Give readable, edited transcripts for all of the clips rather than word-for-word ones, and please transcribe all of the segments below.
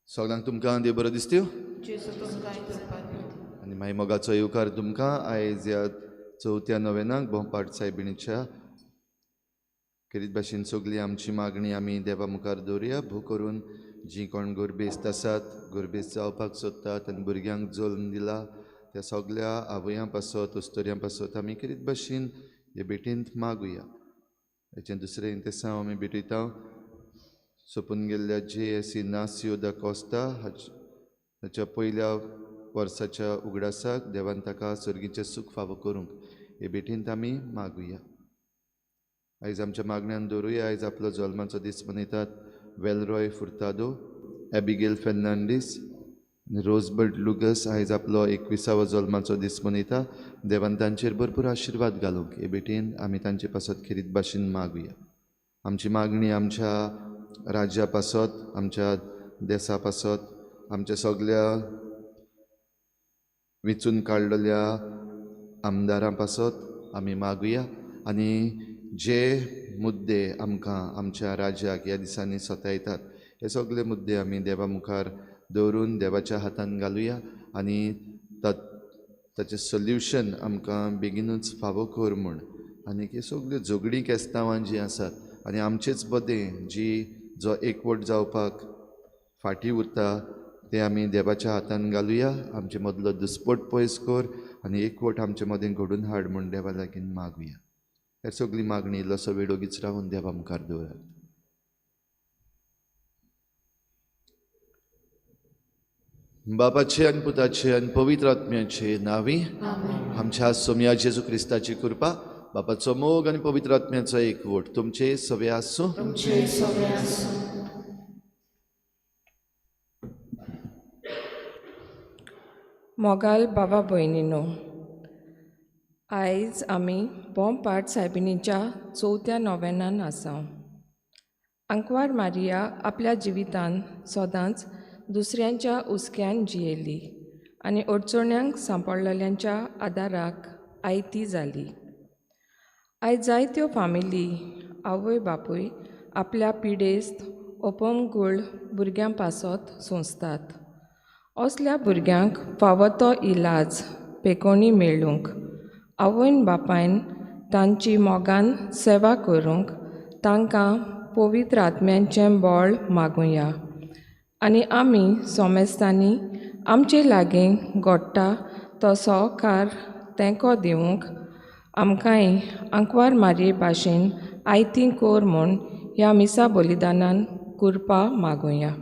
सगळ्यांक तुमकां देव बरो दिसत्यो आनी मागीर मोगाचो येवकार तुमकां आयज ह्या चवथ्या नोवेनाक भोंवपाट सायबिणीच्या खेरीत भाशेन सगळी आमची मागणी आमी देवा मुखार दवरुया. भो करून जी कोण गोरबेस्त आसात, गोरबेस्त जावपाक सोदतात आनी भुरग्यांक जल्म दिला त्या सगळ्या आवयां पासत, उस्तोऱ्यां पासत आमी खेरीत भाशेन हे भेटेंत मागुया. हेचें दुसरें इंतेसांव आमी भेटयता सोंपून गेल्ल्या जे एस इनासियो दा कोस्ता हाच्या पयल्या वर्साच्या उगडासाक देवान ताका सर्गीचें सूख फावो करूंक हे भेटींत आमी मागुया. आयज आमच्या मागण्यान दवरुया. आयज आपलो जल्माचो दीस मनयतात वेलरॉय फुर्तादो, एबिगेल फेर्नांडीस आनी रोजबर्ट लुगस आयज आपलो 21वो जल्माचो दीस मनयता. देवान तांचेर भरपूर आशिर्वाद घालूंक हे भेटीन आमी तांचे पासत खेरीत भाशेन मागुया. आमची मागणी आमच्या राज्या पासत, आमच्या देसा पासत, आमच्या सगळ्या विचून काडलेल्या आमदारां पासत आमी मागुया. आनी जे मुद्दे आमकां आमच्या राज्याक ह्या दिसांनी सतायतात हे सगळे मुद्दे आमी देवा मुखार दवरून देवाच्या हातान घालुया आनी ताचें सोल्युशन आमकां बेगीनूच फावो कर म्हूण. आनी हे सगळ्यो झगडीं केस्तांवां जीं आसात आनी आमचेच बदें जी जो एकवट जावपाक फाटीं उरता ते आमी देवाच्या हातान घालुया. आमचे मदलो दुस्पोट पयस कर आनी एकवट आमचे मदें घडून हाड म्हूण देवा लागीं मागुया. हे सगळी मागणी इल्लोसो वेळ ओगीच रावून देवा मुखार दवरात. बापाचे आनी पुताचे आनी पवित्र आत्म्याचे नांवी आमच्या सोमया जेजू क्रिस्ताची कृपा, बापाचो मोग आनी पवित्र आत्म्याचो एकवट तुमचे सवे आसूं. मोगाल बाबा भयणीनो, आयज आमी बोंपाट सायबिणीच्या चवथ्या नोवेनान आसा. आंकवार मारिया आपल्या जिवितान सदांच दुसऱ्यांच्या हुस्क्यान जियेली आनी अडचण्यांक सांपडलेल्यांच्या आदाराक आयती जाली. आयज जायत्यो फामिली आवय बापूय आपल्या पिडेस्त अपंगूळ भुरग्यां पासत सोंसतात. असल्या भुरग्यांक फावो तो इलाज पेकोणी मेळूंक आवयन बापायन तांची मोगान सेवा करूंक तांकां पवित्र आत्म्यांचें बळ मागुया. आनी आमी सोमेस्तांनी आमचे लागीं घडटा तो सहकार तेंको दिवंक आमकांय आंकवार मारये भाशेन आयती कोर म्हूण ह्या मिसा बलिदानान कृपा मागुया.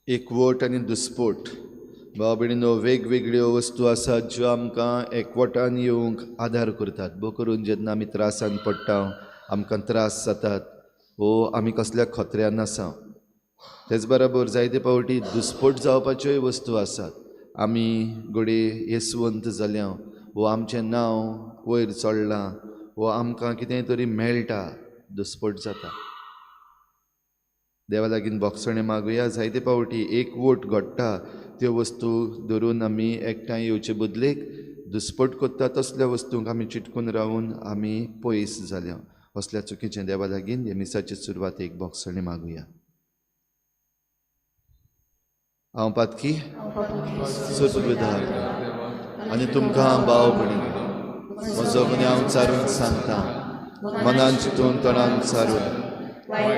एकवट आनी दुस्पोट भाव भयणीनो, वेगवेगळ्यो वस्तू आसात ज्यो आमकां एकवटान येवंक आदार करतात. भो करून जेन्ना आमी त्रासान पडटा, आमकां त्रास जातात वो आमी कसल्या खतऱ्यान आसा, तेच बराबर जायते फावटी दुस्पोट जावपाच्योय वस्तू आसात. आमी घडये येसवंत जाल्या वो आमचें नांव वयर चडलां वो आमकां कितें तरी मेळटा, दुस्पोट जाता. देवा लागीं भोगसणें मागुया. जायते फावटी एकवट घडटा त्यो वस्तू धरून आमी एकठांय येवचे बदलेक दुस्पोट करता तसल्या वस्तूंक आमी चिटकून रावून आमी पयस जाल्या. असल्या चुकीचें देवा लागीं हे मिसाचे सुरवातेक भोगसणें मागुया. हांव पातकी सोदविधार आनी तुमकां भाव भयणी म्हजो गुन्यांव चारून सांगता, मनान चिंतून तणान चारून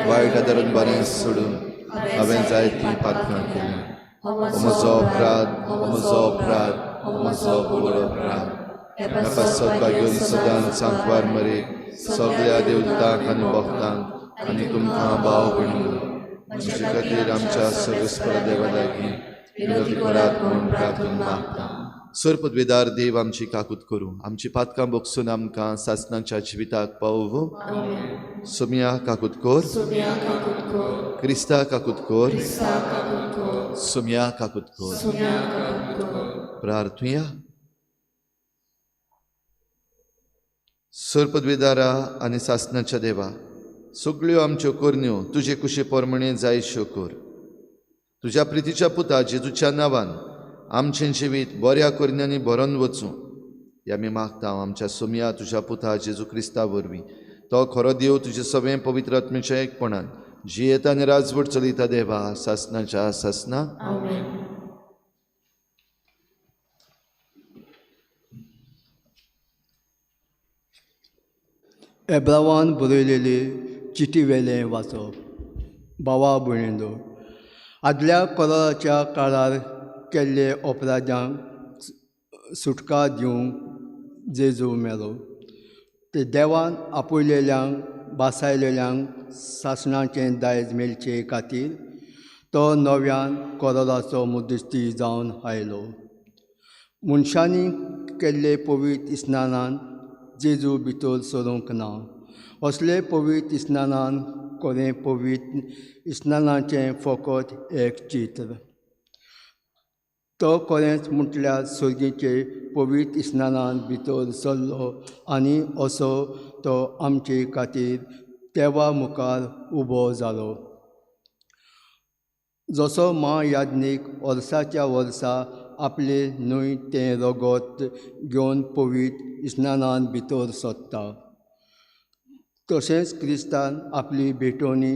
वायट आदारून बरें सोडून हांवें जायतीं पातकां केलीं. म्हजो अपराध, म्हजो अपराध, म्हजो व्हड अपराध. ह्या पासत भाग्योन सदांच सांकवार मरे सगळ्या देवतांक आनी भक्तांक आनी तुमकां भाव भयणींनो म्हजे खातीर आमच्या सर्वेस्पर देवा लागीं विनंती करात म्हूण प्रार्थना मागता. सर पदवेदार देव आमची काकूत करूं, आमची पातकां बोगसून आमकां सासणाच्या जिविताक पावोवं. सोमिया काकूत कोर, क्रिस्ता काकूत कोर, सोमिया काकूत कोर. प्रार्थुया. सर पदवेदारा आनी सासणाच्या देवा, सगळ्यो आमच्यो करण्यो तुजे कुशे प्रमाणे जायश्यो कर. तुज्या प्रितीच्या पुता जेजूच्या नांवान आमचें जिवीत बऱ्या करण्यांनी भरून वचूं ह्या आमी मागता. आमच्या सोमया तुज्या पुता जेजू क्रिस्ता वरवीं, तो खरो देव तुजे सगळें पवित्र आत्म्याच्या एकपणान जियेता आनी राजवट चलयता देवा सासणाच्या सासना. एब्रावान बरयलेले चिटी वेलें वाचप. भावा भयणींनो, आदल्या कोराच्या काळार केल्ले अपराधांक सुटका दिवंक जेजू मेलो. ते देवान आपयलेल्यांक बासायलेल्यांक सासणाचें दायज मेळचे खातीर तो नव्यान कोराचो मुदस्ती जावन आयलो. मनशांनी केल्ले पवित्र स्नानान जेजू भितर सरूंक ना. असले पवित्र स्नानान कोरें पवित्र स्नानाचें फकत एक चित्र. तो कोरेंच म्हटल्यार सर्गीचे पवित्र स्नानान भितर सरलो आनी असो तो आमचे खातीर देवा मुखार उबो जालो. जसो महायाज्ञीक वर्साच्या वर्सा आपले न्हय तें रगत घेवन पवित्र स्नानान भितर सरता, तशेंच क्रिस्तान आपली भेटवणी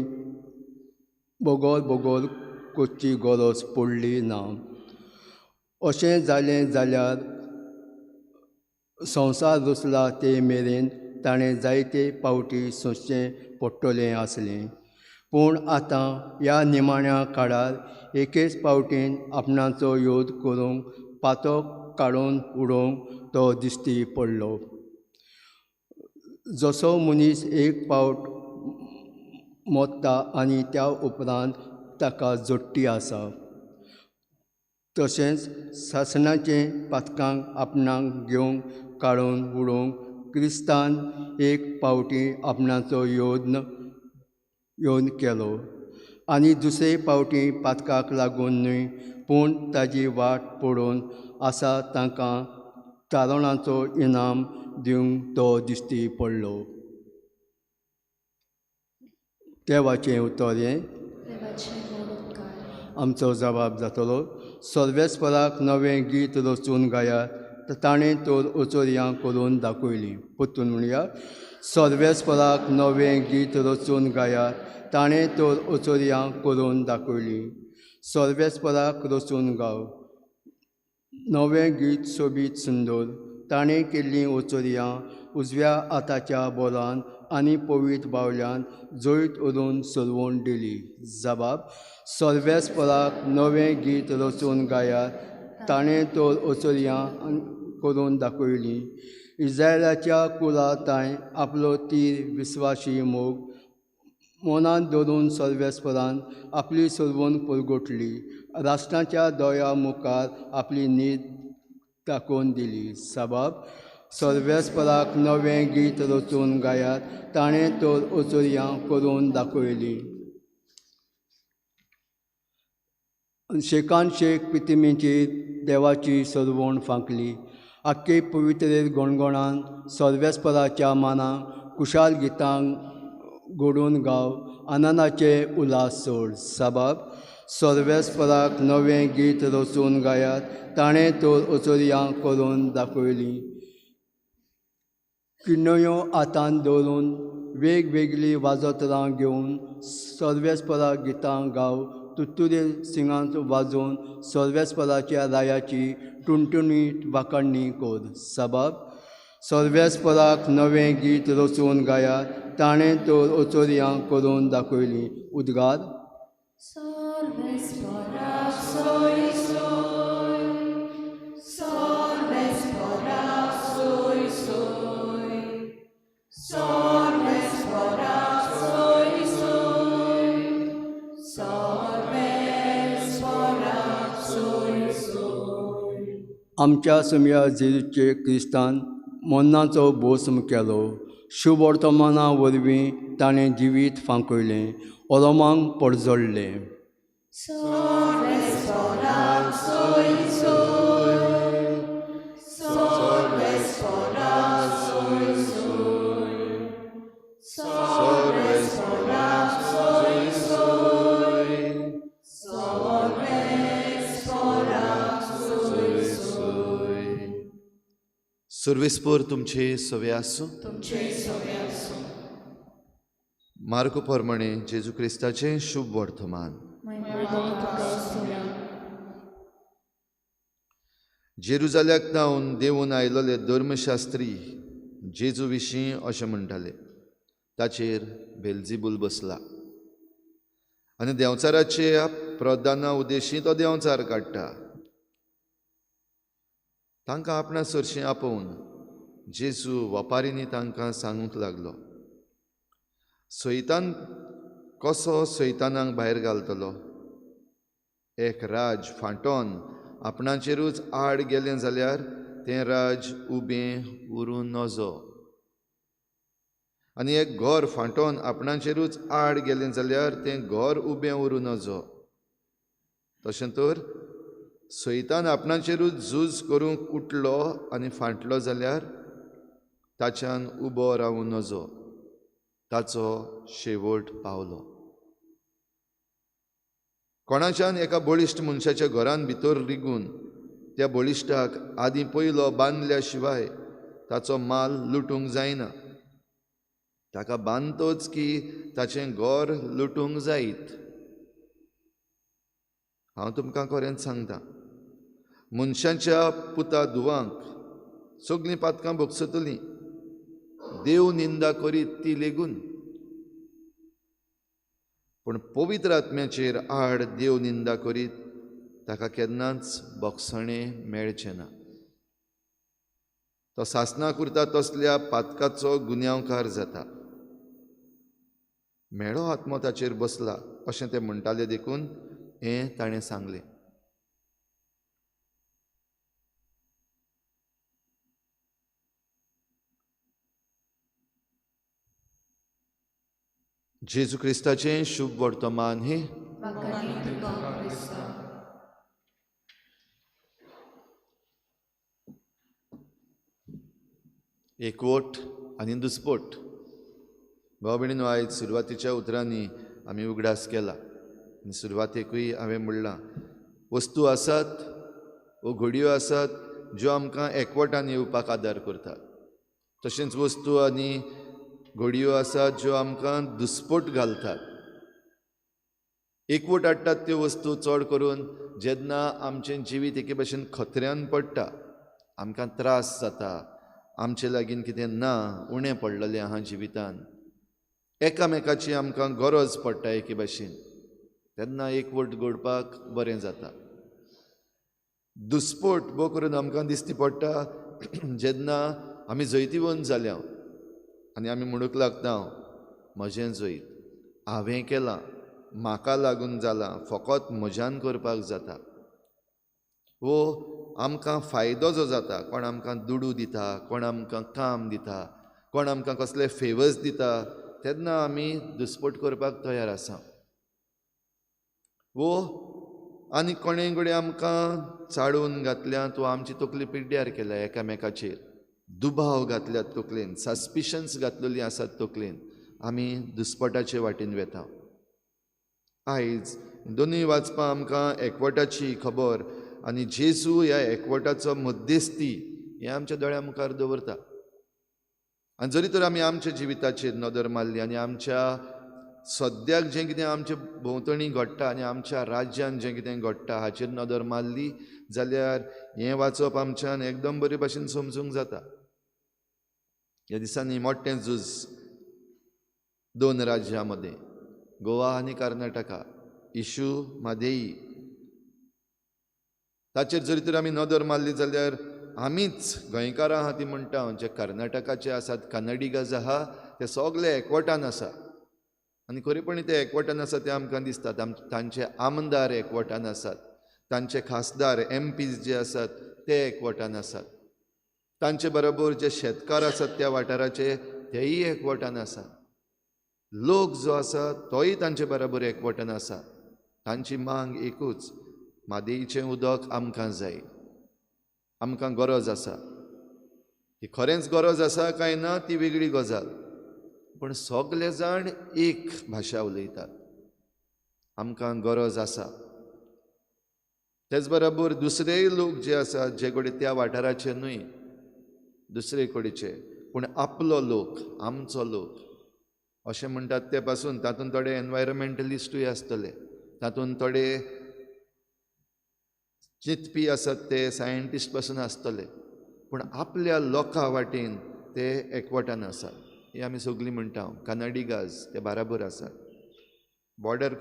बगर बगर करची गरज पडली ना. अशें जालें जाल्यार संवसार रचला ते मेरेन ताणें जायते पावटी सोंसचें पडटलें आसलें. पूण आतां ह्या निमाण्या काळार एकेच पावटीन आपणाचो योद करूंक पातक काडून उडोवंक तो दिश्टी पडलो. जसो मनीस एक पावट मरता आनी त्या उपरांत ताका जोडटी आसा, तशेंच सासणाचे पातकांक आपणाक घेवंक काडून उडोवंक क्रिस्तान एक पावटी आपणाचो योन केलो आनी दुसरे पावटी पातकाक लागून न्हय पूण ताजी वाट पडून आसा तांकां तारणाचो इनाम दिवंक तो दिश्टी पडलो. देवाचें उतर हें आमचो जबाब जातलो. सर्वेस्पराक नवें गीत रचून गायात, ताणें तर अचर्यां करून दाखयली. परतून म्हणया, सर्वेस्पराक नवें गीत रचून गायात, ताणें तर अचर्यां करून दाखयली. सर्वेस्पराक रचून गाव नवें गीत सोबीत सुंदर, ताणें केल्लीं अचर्यां उजव्या हाताच्या बोलान आनी पवित्र बावल्यान जैत उरून सरवण दिली. जबाब, सर्वेस्पराक नवें गीत रचून गायात, ताणें तर अचर्यां करून दाखयली. इस्रायलाच्या कुळा तांय आपलो तीर विस्वाशी मोग मनांत धरून सर्वेस्परान आपली सरवण परगटली. राष्ट्रांच्या दोळ्यां मुखार आपली नीत दाखोवन दिली. सबाब, सर्वेस्पराक नवें गीत रचून गायात, ताणें तर अचर्यां करून दाखयली. शेकान शेक पितिमेचेर देवाची सरवण फांकली. आख्खे पवित्रेर गणगणान सर्वेस्पराच्या मानाक कुशाल गितांक घडोवन गाव, आनंदाचे उल्हास सोड. सबाब, सर्वेस्पराक नवें गीत रचून गायात, ताणें तर अचर्यां करून दाखयली. किण्णयो हातान दवरून वेगवेगळीं वाजोतरां घेवन सर्वेस्पराक गितां गाव, तुत्तुरे सिंगांत वाजोवन सर्वेस्पराच्या रायाची टुणटुणीत वाखाणणी कर. सबाब, सर्वेस्पराक नवें गीत रचून गायात, ताणें तर अचर्यां करून दाखयली. उद्गार, आमच्या सुमया जेजूचे क्रिस्तान मरणाचो भोसम केलो. शुभ वर्तमाना वरवीं ताणें जिवीत फांकयलें, ओरोमांक परजळ्ळें. सर्वेस्पोर तुमचे सवे आसूं. मार्को प्रमाणे जेजू क्रिस्ताचें शुभ वर्तमान. जेरुजाल्याक तावन देवून आयलोले धर्मशास्त्री जेजू विशीं अशें म्हणटाले, ताचेर बेलजिबूल बसला आनी देंवचाराच्या प्रधाना उदेशी तो देंवचार काडटा. तांकां आपणा सरशीं आपोवन जेजू वपारींनी तांकां सांगूंक लागलो, सैतान कसो सैतानाक भायर घालतलो? एक राज फांटोन आपणाचेरूच आड गेलें जाल्यार तें राज उबें उरूं नजो, आनी एक घर फांटोन आपणाचेरूच आड गेलें जाल्यार तें घर उबें उरूं नजो. तशें तर सैतान आपणाचेरूच झूज करूंक उठलो आनी फांटलो जाल्यार ताच्यान उबो रावूं नजो, ताचो शेवट पावलो. कोणाच्यान एका बळिश्ट मनशाच्या घरान भितर रिगून त्या बळिश्टाक आदीं पयलो बांदल्या शिवाय ताचो माल लुटूंक जायना. ताका बांदतोच की ताचें घर लुटूंक जायत. हांव तुमकां खरेंच सांगता, मनशाच्या पुता धुवांक सगळीं पातकां भोगसतलीं, देव निंदा करीत ती लेगून, पूण पवित्र आत्म्याचेर आड देव निंदा करीत ताका केन्नाच भोगसणें मेळचें ना. तो सासना करता तसल्या पातकाचो गुन्यांवकार जाता. मेळो आत्मो ताचेर बसला अशें ते म्हणटाले, देखून हें ताणें सांगलें. जेजू क्रिस्ताचें शुभ वर्तमान हें. एकवट आनी दुस्पोट. भाव भयणीनो, आयज सुरवातीच्या उतरांनी आमी उगडास केला आनी सुरवातेकूय हांवें म्हणलां, वस्तू आसात वो घडयो आसात ज्यो आमकां एकवटान येवपाक आदार करतात, तशेंच वस्तू आनी घडयो आसात ज्यो आमकां दुस्पोट घालतात. एकवट हाडटात त्यो वस्तू चड करून जेन्ना आमचें जिवीत एके भशेन खतऱ्यान पडटा, आमकां त्रास जाता, आमचे लागीं कितें ना, उणें पडलेलें आहा जिवितान, एकामेकाची आमकां गरज पडटा एके भशेन, तेन्ना एकवट घडपाक बरें जाता. दुस्पोट भोव करून आमकां दिसती पडटा जेन्ना आमी जैतिवंत जाल्या आनी आमी म्हणूंक लागता, म्हजें जैत हांवें केलां, म्हाका लागून जालां, फकत म्हज्यान करपाक जाता. वो आमकां फायदो जो जाता, कोण आमकां दुडू दिता, कोण आमकां काम दिता, कोण आमकां कसले फेवर्स दिता, तेन्ना आमी दुस्पोट करपाक तयार आसा. वो आनी कोणें घडये आमकां चाळून घातल्यात वा आमची तकली पिड्ड्यार केल्या, एकामेकाचेर दुबाव घातल्यात तकलेन, सस्पिशन्स घातलेलीं आसात तकलेन, आमी दुस्पोटाचे वाटेन वेता. आयज दोनूय वाचपां आमकां एकवटाची खबर आनी जेजू ह्या एकवटाचो मध्यस्थी हें आमच्या दोळ्या मुखार दवरता. आनी जरी तर आमी आमच्या जिविताचेर नदर मारली आनी आमच्या सद्याक जें कितें आमचे भोंवतणी घडटा आनी आमच्या राज्यान जें कितें घडटा हाचेर नदर मारली जाल्यार हें वाचप आमच्यान एकदम बरे भाशेन समजूंक जाता. ह्या दिसांनी मोठें झूज दोन राज्यां मदें, गोवा आनी कर्नाटका, इशू म्हादेई. ताचेर जरी तर आमी नदर मारली जाल्यार आमीच गोंयकारां आहा ती म्हणटा, जे कर्नाटकाचे आसात, कन्नडिगाज आहा, ते सगळे एकवटान आसा. आनी खरेपणी ते एकवटान आसा ते आमकां दिसतात. तांचे आमदार एकवटान आसात, तांचे खासदार MPs जे आसात ते एकवटान आसात, तांचे बरोबर जे शेतकार आसात त्या वाठाराचे तेय एकवटान आसात, लोक जो आसा तोय तांचे बरोबर एकवटान आसा. तांची मांग एकूच, म्हादईचें उदक आमकां जाय, आमकां गरज आसा. ही खरेंच गरज आसा काय ना ती वेगळी गजाल, पूण सगळे जाण एक भाशा उलयतात, आमकां गरज आसा. तेच बरोबर दुसरेय लोक जे आसात जे कडेन त्या वाठाराचे न्हय, दुसरे कडेचे, पूण आपलो लोक, आमचो लोक अशें म्हणटात ते पासून तातूंत थोडे एनवायरमेंटलिस्टूय आसतले, तातूंत थोडे चिंतपी आसात ते सायंटिस्ट पासून आसतले, पूण आपल्या लोकां वाटेन ते एकवटान आसात. हे आमी सगळीं म्हणटा, कन्नडिगाज ते बराबर आसात. बॉर्डर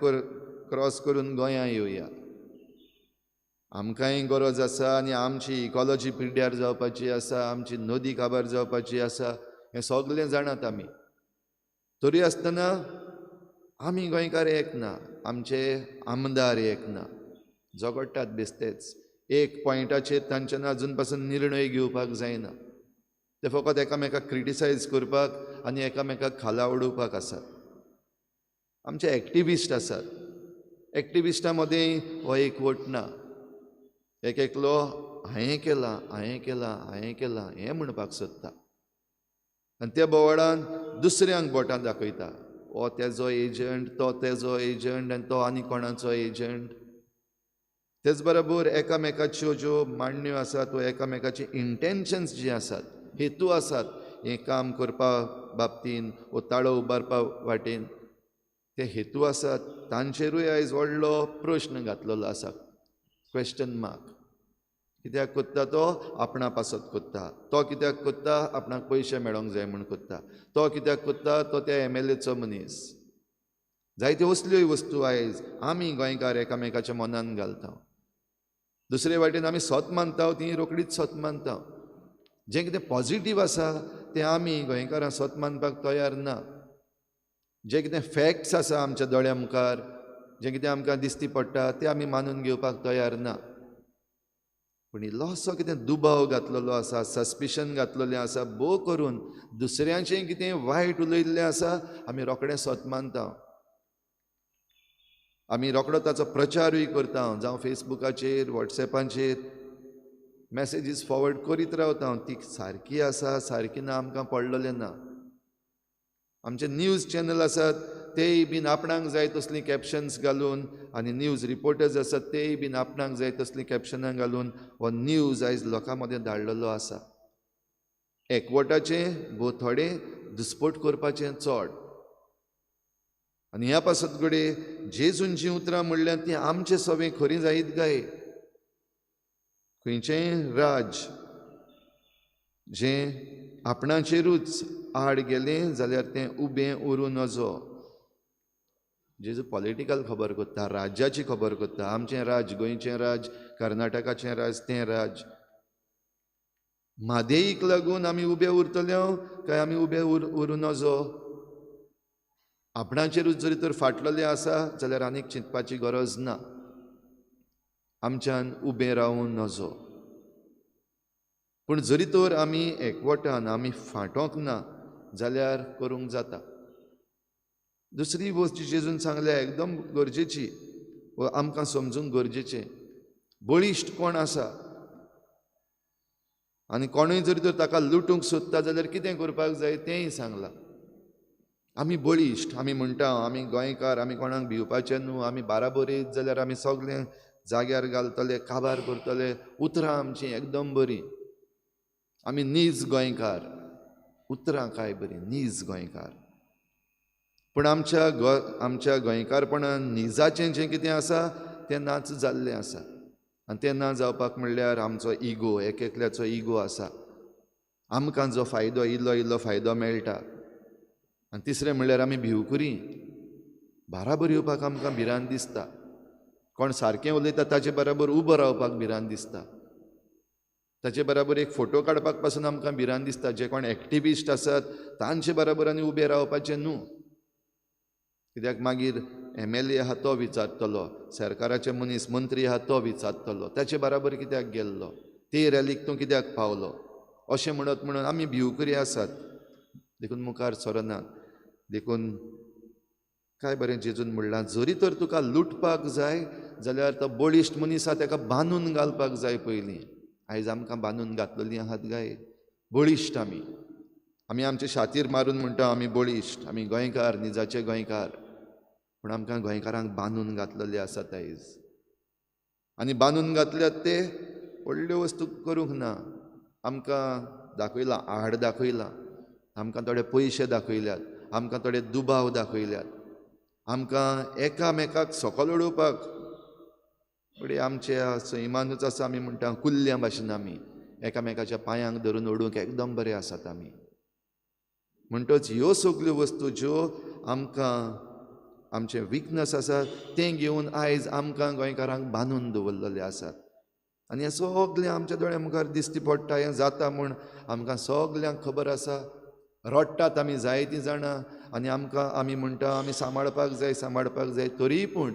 क्रॉस करून गोंयां येवया, आमकांय गरज आसा आनी आमची इकॉलॉजी पिड्ड्यार जावपाची आसा, आमची नदी काबार जावपाची आसा, हें सगळें जाणात आमी. तरी आसतना आमी गोंयकार एक ना, आमचे आमदार एक ना, झगडटात बेस्तेच. एक पॉयंटाचेर तांच्यान अजून पासून निर्णय घेवपाक जायना, ते फकत एकामेकाक क्रिटिसायज करपाक आनी एकामेकाक खाला उडोवपाक आसात. आमचे एक्टिविस्ट आसात, एक्टिविस्टां मदीं हो एकवट ना, एक एकलो हांवें केलां, हांवें केलां, हांवें केलां हें म्हणपाक सोदता आनी त्या बोवाळान दुसऱ्यांक बोटां दाखयता, हो तेजो एजंट, तो तेजो एजंट आनी तो आनी कोणाचो एजंट. तेच बरोबर एकामेकाच्यो ज्यो मांडण्यो आसात वा एकामेकाचे इंटेन्शन्स जी आसात, हेतू आसात हें काम करपा बाबतीन वो ताळो उबारपा वाटेन ते हेतू आसात तांचेरूय आयज व्हडलो प्रश्न घातलेलो आसा, क्वेश्चन मार्क. कित्याक कोत्ता तो आपणा पासत कोत्ता, तो कित्याक कोत्ता आपणाक पयशे मेळोंक जाय म्हूण कोत्ता, तो कित्याक कोत्ता तो त्या MLAचो मनीस. जायत्यो असल्योय वस्तू आयज आमी गोंयकार एकामेकाच्या मनान घालता. दुसरे वाटेन आमी सत मानता, ती रोखडीच सत मानता. जें कितें पॉजिटीव आसा तें आमी गोंयकारां सत मानपाक तयार ना. जें कितें फॅक्ट्स आसा आमच्या दोळ्या मुखार, जें कितें आमकां दिसती पडटा तें आमी मानून घेवपाक तयार ना. पूण इल्लोसो कितें दुबाव घातलेलो आसा, सस्पिशन घातलेलें आसा, भोव करून दुसऱ्यांचें कितें वायट उलयल्लें आसा आमी रोखडें सत मानता. आमी रोखडो ताचो प्रचारूय करता, जावं फेसबुकाचेर, वॉट्सएपाचेर मॅसेजीस फॉवर्ड करीत रावता. ती सारकी आसा सारकी ना आमकां पडलेलें ना. आमचे न्यूज चॅनल आसात तेय बीन आपणाक जाय तसलीं कॅप्शन्स घालून आनी न्यूज रिपोर्टर्स आसात तेय बीन आपणाक जाय तसलीं कॅप्शनां घालून हो न्यूज आयज लोकां मदें धाडलेलो आसा. एकवटाचें भोव थोडें, दुस्पोट करपाचें चड. आनी ह्या पासत घडये जेजून जीं उतरां म्हणल्यार तीं आमचे सवें खरीं जायत काय? खंयचेंय राज जें आपणाचेरूच आड गेलें जाल्यार तें उबें उरूं नजो. जेजू पॉलिटिकल खबर कोत्ता, राज्याची खबर कोत्ता. आमचें राज, गोंयचें राज, कर्नाटकाचें राज, तें राज. म्हादेईक लागून आमी उबे उरतले काय आमी उबे उरूं नजो? आपणाचेरूच जरी तर फाटलेलें आसा जाल्यार आनीक चिंतपाची गरज ना, आमच्यान उबें रावूं नजो. पूण जरी तर आमी एकवटान आमी फाटोंक ना जाल्यार करूंक जाता. दुसरी वस्त जी जेजून सांगल्या एकदम गरजेची वा आमकां समजूंक गरजेचें, बळिश्ट कोण आसा आनी कोणूय जरी तर ताका लुटूंक सोदता जाल्यार कितें करपाक जाय तेंय सांगलां. आमी बळिश्ट, आमी म्हणटा आमी गोंयकार, आमी कोणाक भिवपाचें न्हू, आमी बाराबर येयत जाल्यार आमी सगळें जाग्यार घालतले, काबार करतले. उतरां आमचीं एकदम बरीं, आमी नीज गोंयकार, उतरां काय बरीं, नीज गोंयकार. पूण आमच्या गोंयकारपणान निजाचें जें कितें आसा तें नाच जाल्लें आसा. आनी तें ना जावपाक म्हणल्यार आमचो इगो, एक एकल्याचो इगो आसा, आमकां जो फायदो इल्लो इल्लो फायदो मेळटा. आनी तिसरें म्हणल्यार आमी भिवकुरी, बाराबर येवपाक आमकां भिरांत दिसता. कोण सारकें उलयता ताचे बराबर उबो रावपाक भिरांत दिसता, ताचे बराबर एक फोटो काडपाक पासून आमकां भिरांत दिसता. जे कोण एक्टिविस्ट आसात तांचे बराबर आनी उबे रावपाचें न्हू, कित्याक मागीर MLA आहा तो विचारतलो, सरकाराचे मनीस मंत्री आहा तो विचारतलो, ताचे बराबर कित्याक गेल्लो, ते रॅलीक तूं कित्याक पावलो, अशें म्हणत म्हणून आमी भिवकुरी आसात, देखून मुखार सरनात. देखून काय बरें जेजून म्हणलां, जरी तर तुका लुटपाक जाय जाल्यार तो बळिश्ट मनीस आहा ताका बांदून घालपाक जाय पयलीं. आयज आमकां बांदून घातलेलीं आहात गाय, बळिश्ट आमी, आमी आमचे छातीर मारून म्हणटा आमी बळिश्ट, आमी गोंयकार, निजाचे गोंयकार, पूण आमकां गोंयकारांक बांदून घातलेले आसात आयज. आनी बांदून घातल्यात ते व्हडल्यो वस्तू करूंक ना, आमकां दाखयलां, आड दाखयलां, आमकां थोडे पयशे दाखयल्यात, आमकां थोडे दुबाव दाखयल्यात, आमकां एकामेकाक सकल उडोवपाक. फुडें आमच्या सैमानूच आसा, आमी म्हणटा कुल्ल्यां भाशेन आमी एकामेकाच्या पांयांक धरून ओडूंक एकदम बरे आसात आमी. म्हणटच ह्यो सगल्यो वस्तू ज्यो आमकां आमचें विकनस आसा तें घेवन आयज आमकां गोंयकारांक बांदून दवरलेले आसात. आनी हें सगलें आमच्या दोळ्या मुखार दिश्टी पडटा, हें जाता म्हूण आमकां सगल्यांक खबर आसा. रडटात आमी जायतीं जाणां आनी आमकां आमी म्हणटा आमी सांबाळपाक जाय, सांबाळपाक जाय, तरीय पूण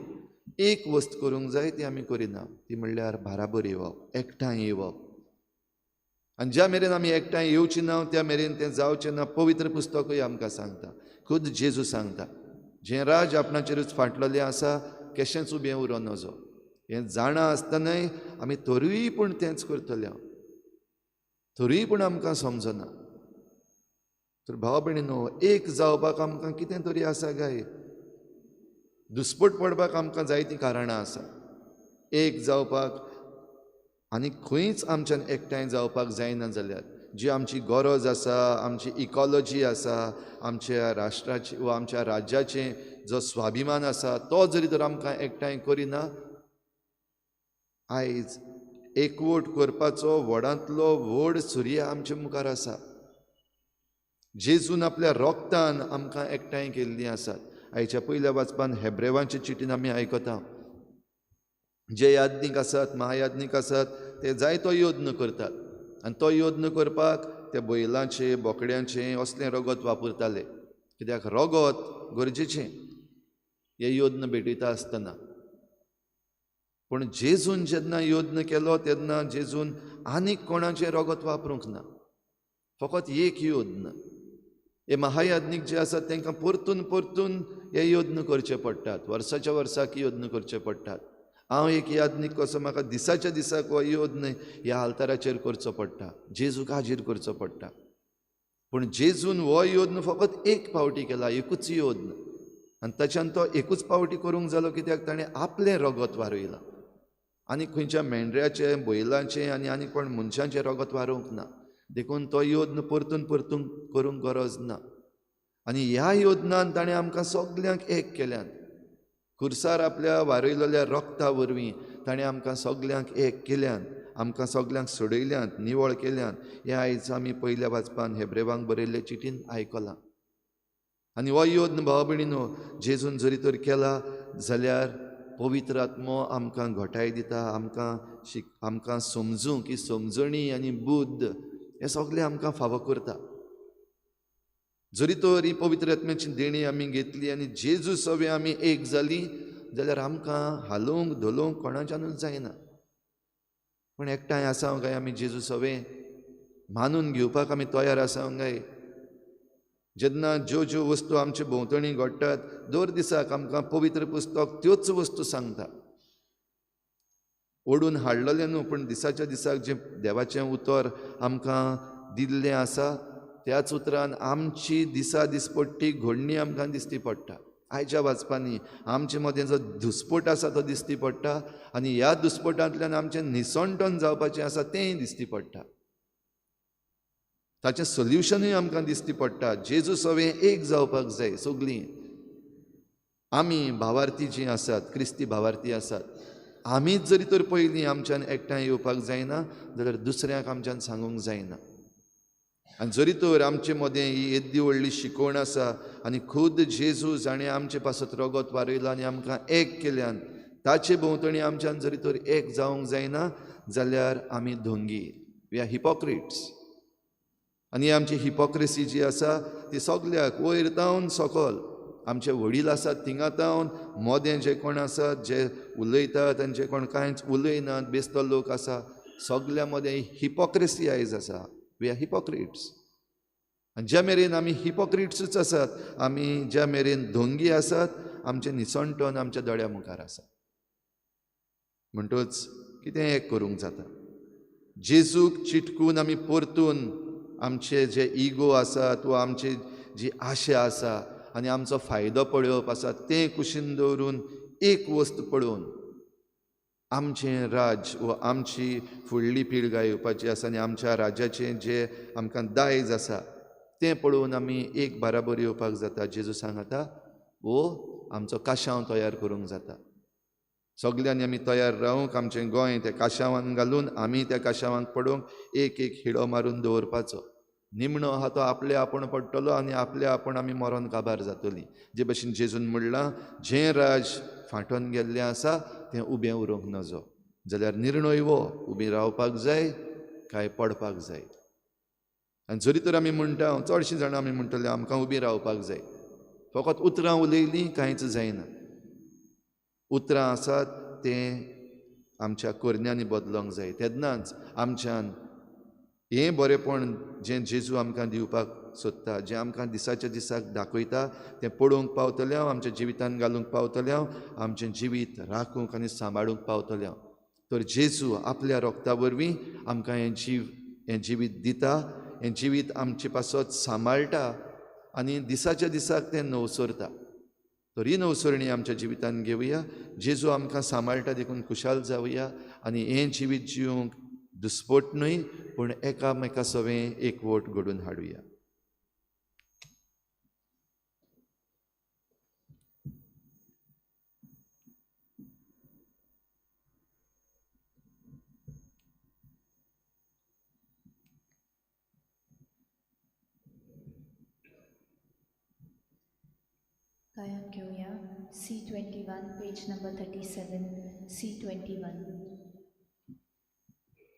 एक वस्त करूंक जाय ती आमी करिना, ती म्हणल्यार बाराबर येवप, एकठांय येवप. आनी ज्या मेरेन आमी एकठांय येवची ना त्या मेरेन तें जावचें ना. पवित्र पुस्तकूय आमकां सांगता, खुद जेजू सांगता, जें राज आपणाचेरूच फाटलेलें आसा केशेंच उबें उरों नजो. हें जाणा आसतनाय आमी तरूय पूण तेंच करतले, तरूय पूण आमकां समजना. तर भाव भयणीनो, एक जावपाक आमकां कितें तरी आसा गाय, दुस्पट पडपाक आमकां जायतीं कारणां आसा. एक जावपाक आनी खंयच आमच्यान एकठांय जावपाक जायना जाल्यार जी आमची गरज आसा, आमची इकॉलॉजी आसा, आमच्या राष्ट्राची वा आमच्या राज्याचें जो स्वाभिमान आसा तो जरी तर आमकां एकठांय करिना, आयज एकवट करपाचो व्हडांतलो व्हड सुर्या आमचे मुखार आसा. जेजून आपल्या रोगतान आमकां एकठांय केल्लीं आसात. आयच्या पयल्या वाचपान हेब्रेवांचे चिटीन आमी आयकता, जे याज्ञीक आसात, महायाज्ञीक आसात, ते जायतो यत्न करतात आनी तो यत्न करपाक ते बैलांचे, बोकड्यांचे असलें रगत वापरताले, कित्याक रगत गरजेचें हे यत्न भेटयता आसतना. पूण जेजून जेन्ना यत्न केलो तेन्ना जेजून आनीक कोणाचें रगत वापरूंक ना, फकत एक यत्न. हे महायाज्ञीक जे आसात तांकां परतून परतून हे यत्न करचे पडटात, वर्साच्या वर्साक यत्न करचे पडटात. हांव एक याज्ञीक कसो म्हाका दिसाच्या दिसाक हो यत्न ह्या आल्ताराचेर करचो पडटा, जेजूक हाजीर करचो पडटा. पूण जेजून हो यत्न फकत एक फावटी केला, एकूच यत्न, आनी ताच्यान तो एकूच फावटी करूंक जालो कित्याक ताणें आपलें रगत वारयलां, आनी खंयच्या मेंढऱ्याचें, बैलांचें आनी आनी कोण मनशांचें रगत वारोवंक ना. देखून तो यत्न परतून परतून करूंक गरज ना. आनी ह्या यत्नान ताणें आमकां सगल्यांक एक केल्यात. खुर्सार आपल्या वारयलेल्या रगता वरवीं ताणें आमकां सगल्यांक एक केल्यात, आमकां सगल्यांक सोडयल्यात, निवळ केल्यात. हें आयज आमी पयल्या वाचपान हेब्रेवांक बरयल्ले चिटीन आयकलां. आनी हो यत्न भाव भयणीनो जेजून जरी तर केला जाल्यार पवित्र आत्मो आमकां घटाय दिता, आमकां आमकां समजूंक की समजणी आनी बुद्द हें सगळें आमकां फावो करता. जरी तर ही पवित्र आत्म्याची देणी आमी घेतली आनी जेजू सवे आमी एक जाली जाल्यार आमकां हालोवंक धोलोवंक कोणाच्यानूच जायना. पूण एकठांय आसा काय आमी जेजू सवे मानून घेवपाक आमी तयार आसा काय? जेन्ना ज्यो ज्यो वस्तू आमचे भोंवतणी घडटात दर दिसाक आमकां पवित्र पुस्तक त्योच वस्तू सांगता. ओडून हाडलेलें न्हू, पूण दिसाच्या दिसाक जें देवाचें उतर आमकां दिल्लें आसा त्याच उतरान आमची दिसा दिसपट्टी घडणी आमकां दिसती पडटा. आयच्या वाचपांनी आमचे मदें जो दुस्पोट आसा तो दिसती पडटा आनी ह्या दुस्पोटांतल्यान आमचें निसणटण जावपाचें आसा तेंय दिसती पडटा. ताचें सोल्युशनूय आमकां दिसती पडटा. जेजू सवें एक जावपाक जाय सगळीं. आमी भावार्थी जीं आसात, क्रिस्ती भावार्थी आसात, आमीच जरी तर पयलीं आमच्यान एकठांय येवपाक जायना जाल्यार दुसऱ्यांक आमच्यान सांगूंक जायना. आनी जरी तर आमचे मदें ही येद्दी व्हडली शिकवण आसा आनी खुद जेजू जाणें आमचे पासत रगत वारयलां आनी आमकां एक केल्यान, ताचे भोंवतणी आमच्यान जरी तर एक जावंक जायना जाल्यार आमी धोंगी, we are hypocrites. आनी आमची हिपोक्रेसी जी आसा ती सगल्याक वयर तावन सकल, आमचे वडील आसात थिंगा तावन मोदें जे कोण आसात जे उलयतात आनी जे कोण कांयच उलयनात बेस्तो लोक आसा, सगल्या मदें हिपोक्रेसी आयज आसा. We are hypocrites. आनी ज्या मेरेन आमी हिपोक्रिट्सूच आसात, आमी ज्या मेरेन धोंगी आसात, आमचें निसणटण आमच्या दोळ्या मुखार आसा. म्हणटच कितें एक करूंक जाता, जेजूक चिटकून आमी परतून आमचे जे इगो आसात वा आमची जी आशा आसा आनी आमचो फायदो पळोवप आसा तें कुशीन दवरून एक वस्त पळोवन आमचें राज्य वा आमची फुडली पिळगा येवपाची आसा आनी आमच्या राज्याचें जें आमकां दायज आसा तें पळोवन आमी एक बाराबर येवपाक जाता. जेजू सांगता वो आमचो काशांव तयार करूंक जाता. सगल्यांनी आमी तयार रावंक, आमचें गोंय त्या काशांवान घालून आमी त्या काशांवाक पडोवंक एक एक हिडो मारून दवरपाचो. निमणो आहा तो आपले आपूण पडटलो आनी आपले आपूण आमी मरोन काबार जातली. जे भशेन जेजून म्हणलां जें राज फांटोन गेल्लें आसा तें उबें उरूंक नजो, जाल्यार निर्णय वो उबें रावपाक जाय काय पडपाक जाय. आनी जरी तर आमी म्हणटा, चडशीं जाणां आमी म्हणटले आमकां उबीं रावपाक जाय, फकत उतरां उलयलीं कांयच जायना. उतरां आसात तें आमच्या करण्यांनी बदलोंक जाय, तेन्नाच आमच्यान हें बरेंपण जें जेजू आमकां दिवपाक सोदता, जें आमकां दिसाच्या दिसाक दाखयता तें पळोवंक पावतलें हांव, आमच्या जिवितान घालूंक पावतलें हांव, आमचें जिवीत राखूंक आनी सांबाळूंक पावतलें हांव. तर जेजू आपल्या रोगता वरवीं आमकां हें जीव, हें जिवीत दिता, हें जिवीत आमचे पासत सांबाळटा आनी दिसाच्या दिसाक तें नवसरता. तर ही नवसरणी आमच्या जिवितान घेवया. जेजू आमकां सांबाळटा देखून खुशाल जावया आनी हें जिवीत जिवंक दुस्पोट न्हय पूण एकामेका सवें एकवट घडून हाडुया. गायन घेवया C21 page number 37 C21.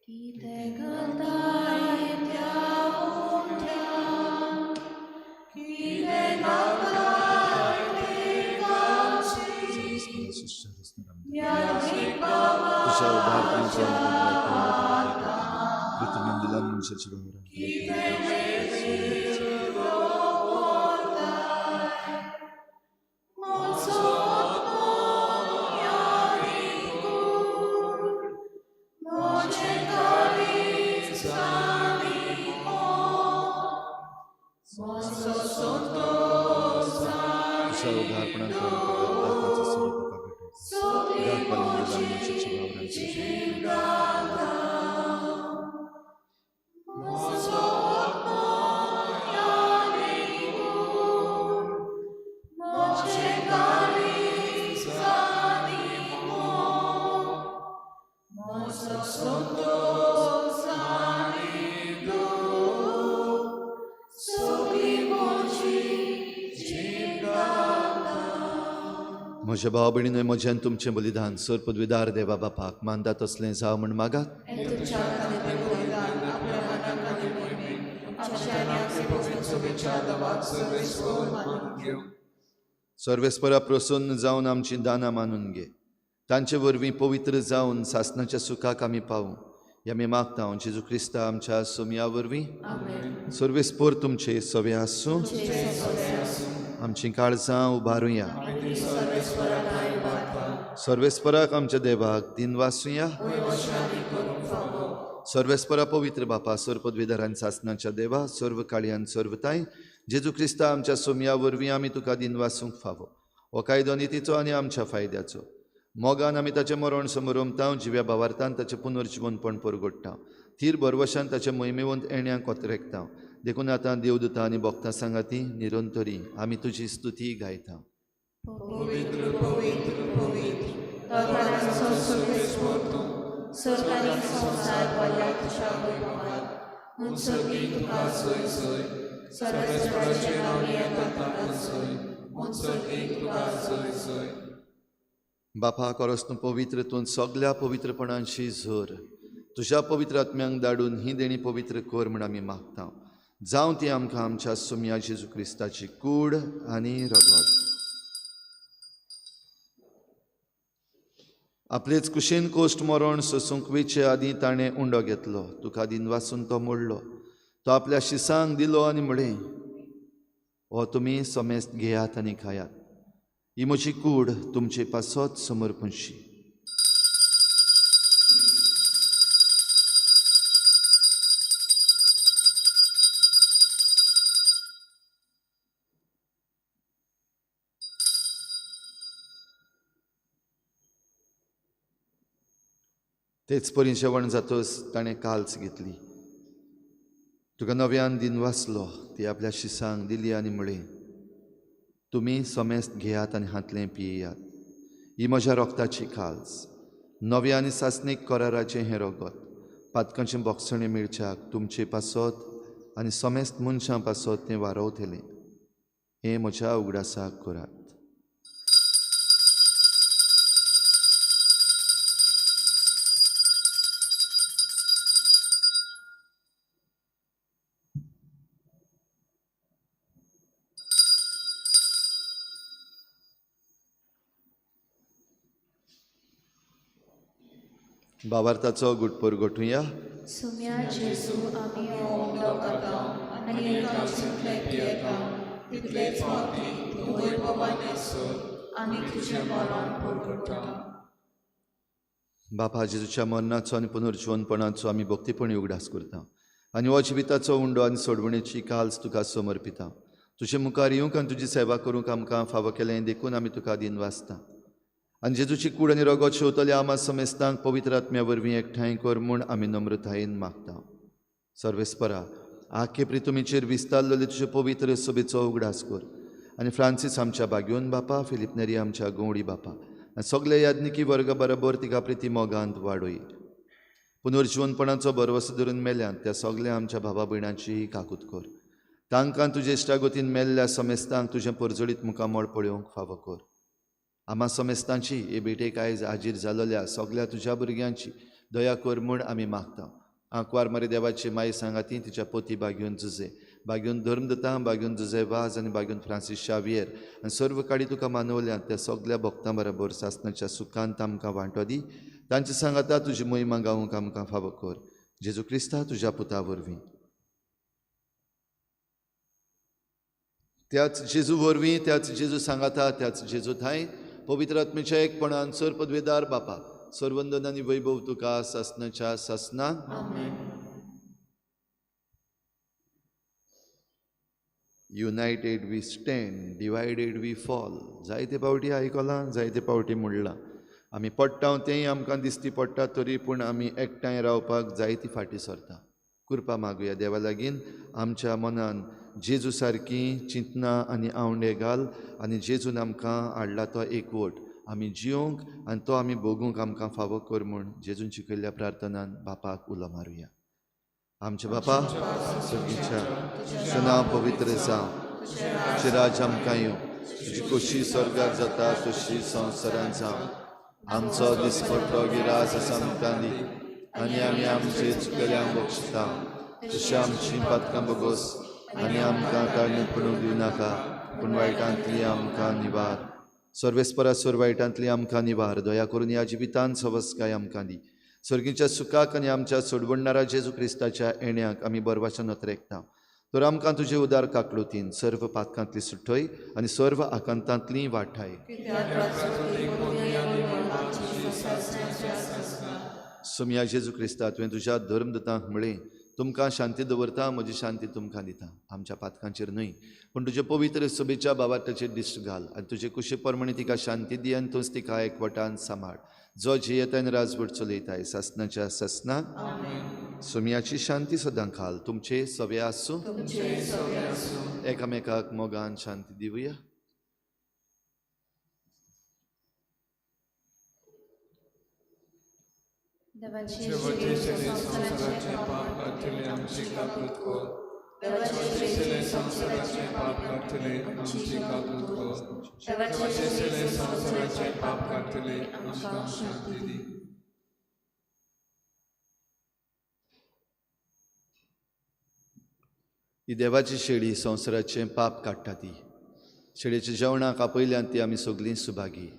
कितें घालताय त्या उंठ्या, कितें घालताय तेकाची, म्हज्या भाव भयणीन म्हज्यान तुमचें बलिदान सर पदवीदार देवा बापाक मानता तसलें जावं म्हण मागात. सर्वेस्परा प्रसन्न जावन आमची दानां मानून घे, तांचे वरवीं पवित्र जावन सासनाच्या सुखाक आमी पावूं हे आमी मागता जेजू क्रिस्ता आमच्या सोमया वरवीं. सर्वेस्पर तुमचे सवे आसूं. आमचीं काळजां उबारुया. सर्वेस्पराक आमच्या देवाक दिनवासुया. सर्वेस्परा पवित्र बापा सर्व पदवीधरान सासनाच्या देवा सर्व काळयान सर्वताय जेजू क्रिस्ता आमच्या सोमया वरवीं आमी तुका दिनवासूंक फावो. हो कायदो नितीचो आनी आमच्या फायद्याचो. मोगान आमी ताचें मरण समरोमता, जिव्या भावार्थान ताचें पुनर्जिवनपण परगोडटा, थीर भरवशान ताचे मोहिमेवंत येण्यांक कोतरेकता. देखून आतां देवदूता आनी भक्तां सांगाती निरंतरी आमी तुजी स्तुती गायता. पवित्र पवित्र पवित्र तोरांचो सर्वेस्पर तूं, सरकारी संवसार भरला तुज्या वैभवान, उंचगी तुका सोय सोय, सर्वेस्पराचें नांव येता तुका सोय, उंचगी तुका सोय सोय. बापा कोरस तूं पवित्र, तूं सगल्या पवित्रपणांशी झर, तुज्या पवित्र आत्म्यांक धाडून ही देणी पवित्र कर म्हूण आमी मागता. जावं ती आमकां आमच्या सुमया जेजू क्रिस्ताची कूड आनी रगत. आपलेच कुशीन कोश्ट मरण सोसूंक वेचे आदीं ताणें उंडो घेतलो, तुका दिनवासून तो मोडलो, तो आपल्या शिसांक दिलो आनी म्हळें, हो तुमी समेस्त घेयात आनी खायात, ही म्हजी कूड तुमचे पासत समर्पणशी. तेच परी जेवण जातच ताणें काल्स घेतली, तुका नव्यान दिनवासलो, ती आपल्या शिसांक दिली आनी म्हळें, तुमी समेस्त घेयात आनी हांतलें पियेयात, ही म्हज्या रोगताची काल्स, नव्या आनी सासणीक कराराचें हें रगत, पातकांचें बोगसणें मेळच्याक तुमचे पासत आनी समेस्त मनशां पासत तें वारवतलें, हें म्हज्या उगडासाक करात. बाबार्थाचो गुटपोर गोठुया. सुम्या जेजू आमी हो उंडो खाता आनी हे काळजींतलें पियेता, तितलेच फावटी तूं वैभवान येसर आमी तुजें मरण परगटा. बापा जेजूच्या मरणाचो आनी पुनर्जिवनपणाचो आमी भक्तीपणी उगडास करता आनी हो जिविताचो उंडो आनी सोडवणेची काल्स तुका समर्पिता. तुजे मुखार येवंक आनी तुजी सेवा करूंक आमकां फावो केलें देखून आमी तुका दिनवासता. आनी जेजूची कूड आनी रगत शेवतल्या आमा समेस्तांक पवित्र आत्म्या वरवीं एकठांय कर म्हूण आमी नम्रतायेन मागता. सर्वेस्परा आखे प्रितुमीचेर विस्तारलेले तुजे पवित्र सभेचो उगडास कर आनी फ्रांसीस आमच्या बाग्योन बापा, फिलीप नेरी आमच्या गवडी बापा आनी सगल्या याज्ञिकी वर्गा बरोबर तिका प्रिती मोगांत वाडय. पुनर्जिवनपणाचो भरवसो धरून मेल्यात त्या सगल्या आमच्या भावा भयणांची काकूत कर. तांकां तुजे इश्टागतीन मेल्ल्या समेस्तांक तुजें परजळीत मुखामळ पळोवंक फावो कर. आमा समेस्तांची हे भेटेक आयज हाजीर जालोल्या सगल्या तुज्या भुरग्यांची दया कर म्हूण आमी मागता. आंकवार मरे देवाची माई सांगाती तिच्या पोती बागेवन जुजे, बागेवन धर्मदत्ता, बागेवन जुजे वाज आनी बागेवन फ्रांसीस शावियर आनी सर्व काडी तुका मानवल्यात त्या सगल्या भक्तां बरोबर सासणाच्या सुखांत आमकां वांटो दी. तांचे सांगाता तुजी मोहिमा गावंक आमकां फावो कर. जेजू क्रिस्ता तुज्या पुता वरवीं. त्याच जेजू वरवीं, त्याच जेजू सांगाता, त्याच जेजू थांय पवित्र आत्म्याच्या एकपणान सर पदवेदार बापा, सर्वंदन आनी वैभव तुका सासणाच्या सासना. United we stand, divided we fall. जायते पावटी आयकलां, जायते पावटी म्हणलां. आमी पडटा तेंय आमकां दिसती पडटा, तरी पूण आमी एकठांय रावपाक जायती फाटीं सरता. कृपा मागुया देवा लागीं आमच्या मनान जेजू सारकी चिंतना आनी आवंडे घाल आनी जेजून आमकां हाडला तो एकवट आमी जियोंक आनी तो आमी भोगूंक आमकां फावो कर म्हूण जेजून शिकयल्ल्या प्रार्थनान बापाक उलो मारुया. आमच्या बापा सर्गीच्या, तुजें नांव पवित्र जावं, तुजें राज्य आमकां येवं, तुजी खोशी स्वर्गार जाता तशी संवसारांत जावं. आमचो दिसपट्टो गिरास आमकां दी आनी आमी आमचे चुकल्यांक बक्षिता तशें आमची पातकां बगोस आनी आमकां ताळणेंत पडूंक दिवं नाका, पूण वायटांतली आमकां निवार. सर्वेस्परा सर वायटांतली आमकां निवार. दया करून ह्या जिवितान सवस्काय आमकां दी. सर्गीच्या सुखाक आनी आमच्या सोडवणणारा जेजू क्रिस्ताच्या येण्याक आमी बरवाच्या नतरेकता. तर आमकां तुजे उदार काकलुतीन सर्व पातकांतली सुटय आनी सर्व आकांतांतली वाठाय. सोमया जेजू क्रिस्ता, तुवें तुज्या धर्मदूतांक म्हळें, तुमकां शांती दवरता, म्हजी शांती तुमकां दिता. आमच्या पातकांचेर न्हय पूण तुजे पवित्र सभेच्या बाबार्थाचेर दिश्ट घाल आनी तुजे कुशे प्रमाणे तिका शांती दी आनी तूंच तिका एकवटान सांबाळ, जो जियेता आनी राजवट चलयताय सासणाच्या सासणाक. सोमयाची शांती सदां खाल तुमचे सवे आसूं. एकामेकाक मोगान शांती दिवया. देवाचे संवसाराचे पाप काडटले आमची काकूत कर. देवाचे संवसाराचें पाप काडटले आमची काकूत कर. देवाचे संवसाराचें पाप काडटले आमकां शांती दी. ही देवाची शेळी संवसाराचें पाप काडटा ती शेळयेच्या जेवणाक आपयल्यान ती आमी सगळीं सुभागी.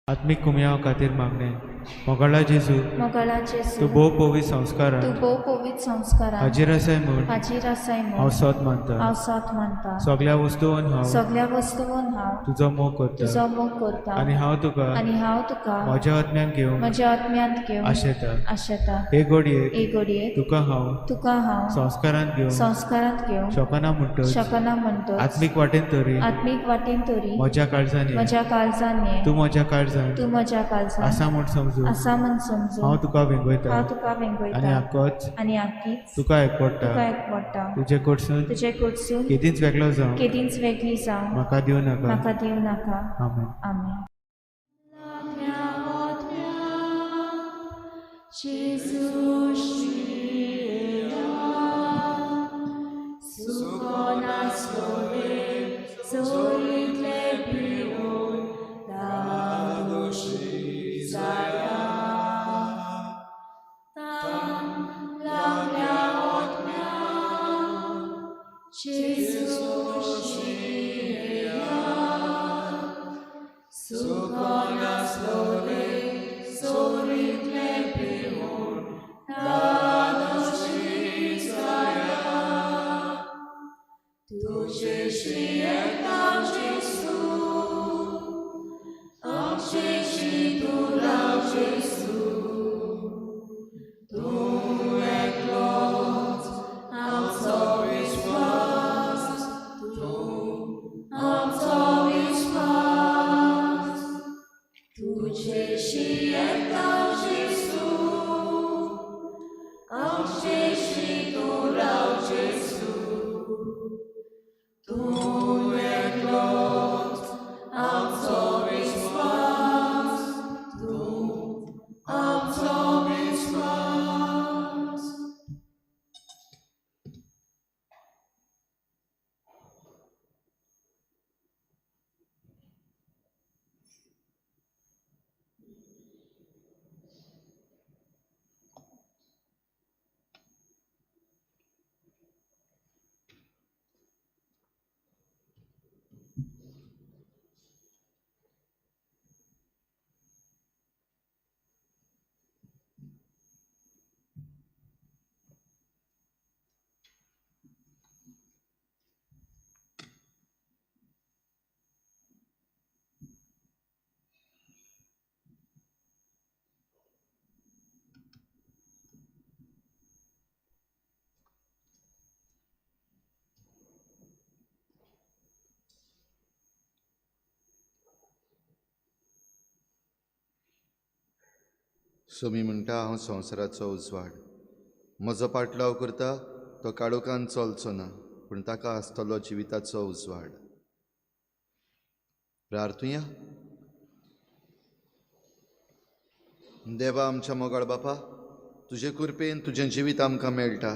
आत्मीक कुमयाव खातीर मागणें. मोगाळा जेजू, मोगाळा जेजू, तूं भोव पवित्र संस्कारान, तूं भोव पवित्र संस्कारान हाजीर आसाय म्हूण, हाजीर आसाय म्हूण हांव सोद मानता, हांव सोद मानता. सगळ्या वस्तून हांव, सगळ्या वस्तून हांव तुजो मोग करता, तुजो मोग करता. आनी हांव तुका, आनी हांव तुका म्हज्या आत्म्यान घेवन, म्हज्या आत्म्यांत घेवन आशेता, आशेता. हे घडयेक, हे घडयेक तुका हांव, तुका हांव संस्कारांत घेवन, संस्कारांत घेवन शकना म्हणटच, शकना म्हणटच, आत्मीक वाटेन तरी, आत्मीक वाटेन तरी म्हज्या काळजान, म्हज्या काळजान ये, तूं म्हज्या काळजान, तूं म्हज्या काळजान आसा म्हूण समजून, आसा म्हूण समजून हांव तुका वेंगयता, हांव तुका वेंगयता. आनी आकोच, आनी आकीच तुका एकवडटा, तुका एकवडटा. तुजे कडसून, तुजे कडसून केदींच वेगळो जावं, केदींच वेगळी जावं म्हाका दिवं नाका, म्हाका दिवं नाका. आमेन. आमेन. सोमी म्हणटा, हांव संवसाराचो उजवाड, म्हजो पाटलाव करता तो काळोखान चलचो ना, पूण ताका आसतलो जिविताचो उजवाड. प्रार्थुया. देवा आमच्या मोगाळ बापा, तुजे कृपेन तुजें जिवीत आमकां मेळटा.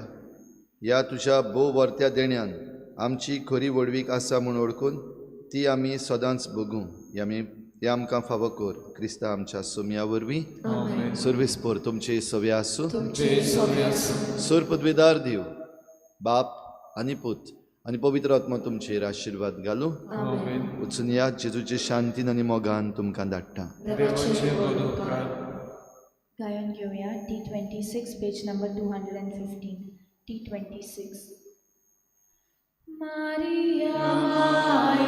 ह्या तुज्या भोव वर्त्या देण्यान आमची खरी व्हडवीक आसा म्हूण वळखून ती आमी सदांच भोगूं. ह्या आमकां फावो कर क्रिस्ता आमच्या सोमया वरवीं. सर्वीस पोर तुमचे सवे आसूं. सोर पदवेदार दिव बाप आनी पूत आनी पवित्र आत्मा तुमचेर आशिर्वाद घालूं. वचून या जेजूचे शांतीन आनी मोगान तुमकां धाडटा. गायन घेवया T26 page number 215. T26. Maria my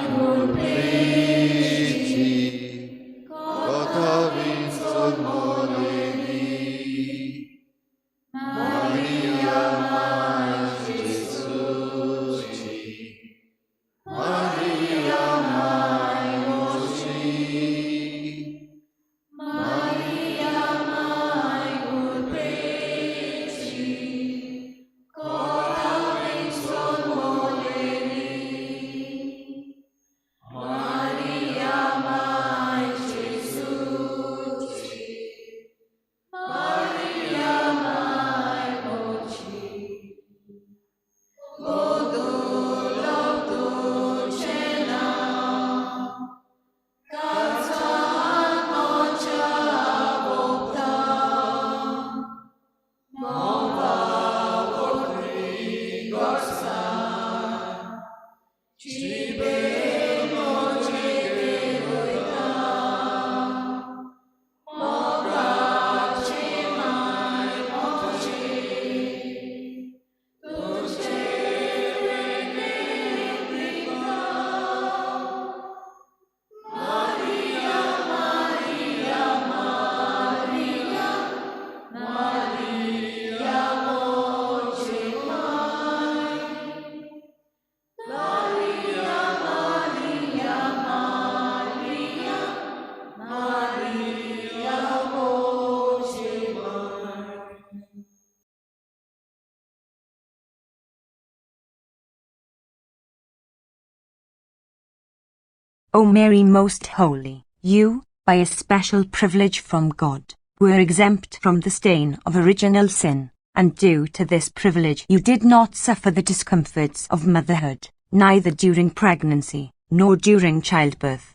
O Mary most holy, you, by a special privilege from God, were exempt from the stain of original sin, and due to this privilege you did not suffer the discomforts of motherhood, neither during pregnancy, nor during childbirth.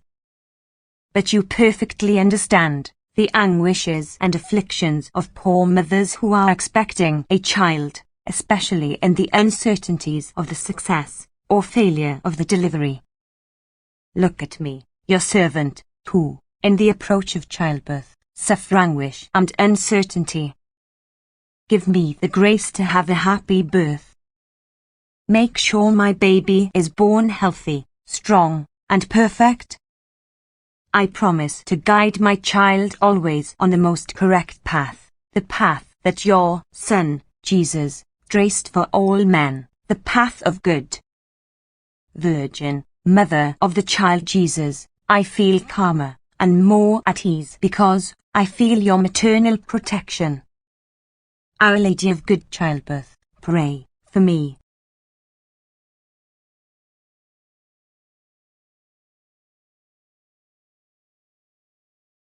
But you perfectly understand the anguishes and afflictions of poor mothers who are expecting a child, especially in the uncertainties of the success or failure of the delivery. Look at me, your servant, who, in the approach of childbirth, suffer anguish and uncertainty. Give me the grace to have a happy birth. Make sure my baby is born healthy, strong, and perfect. I promise to guide my child always on the most correct path, the path that your Son, Jesus, traced for all men, the path of good. Virgin, Mother of the Child Jesus, I feel calmer and more at ease because I feel your maternal protection. Our Lady of Good Childbirth, pray for me.